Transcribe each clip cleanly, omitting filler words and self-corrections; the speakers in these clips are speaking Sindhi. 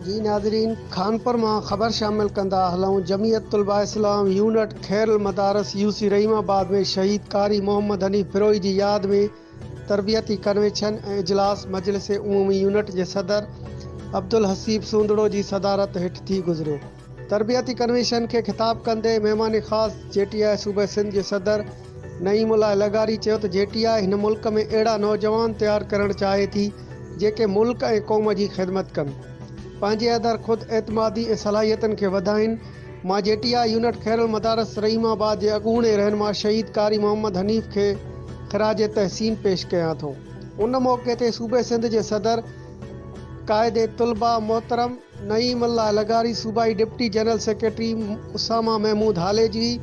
جي ناظرين خانپور مان خبر شامل ڪندا هلون جمعيت طلباء اسلام يونٽ خير المدارس يو سي رحيم آباد ۾ شهيد قاري محمد حنيف بروهي جي ياد ۾ تربيتي ڪنوينشن ۽ اجلاس مجلس عمومي يونٽ جي صدر عبدالحسيب سوندڙو جي صدارت هيٺ ٿي گذريو. تربيتي ڪنوينشن کي خطاب ڪندي مهمان خاص جي ٽي آء صوبه سنڌ جي صدر نعيم الله لغاري چيو ته جي ٽي آء هن ملڪ ۾ اهڙا نوجوان تيار ڪرڻ چاهي ٿي جيڪي ملڪ ۽ قوم جي خدمت ڪن پنهنجي اندر خود اعتمادي ۽ صلاحيتن کي وڌائين مان جي ٽي I unit خيرالمدارس رحيم آباد جي اڳوڻي رهنما شهيد قاري محمد حنيف کي خراج تحسين پيش ڪيان ٿو ان موقعي تي صوبي سنڌ جي صدر قائد طلبه محترم نعيم الله لغاري، صوبائي deputy general secretary Usama Mahmood Halejvi,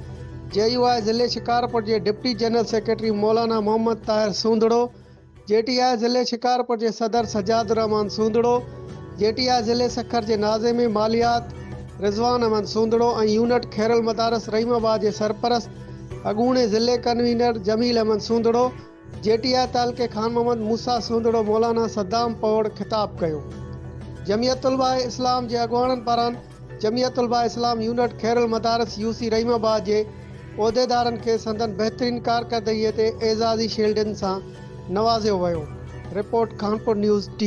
J U I ضلعي شڪارپور جي deputy general secretary Maulana Muhammad Tahir Sondhro, J T I ضلعي شڪارپور جي صدر Sajjad ur Rehman Sondhro, J T I ضلعي سکر جي ناظم ماليات رضوان احمد سوندڙو ۽ يونٽ خيرالمدارس رحيم آباد جي سرپرست اڳوڻي ضلعي convener Jamil Ahmed Sondhro, J T I تعلقي خان محمد موسيٰ سوندڙو مولانا صدام پوڙ خطاب ڪيو. جمعيت طلباء اسلام جي اڳواڻن پاران جمعيت طلباء اسلام يونٽ خيرالمدارس يو سي رحيم آباد جي عهديدارن کي سندن بهترين ڪارڪردگي تي اعزازي شيلڊن سان نوازيو ويو. Report, Khanpur news T.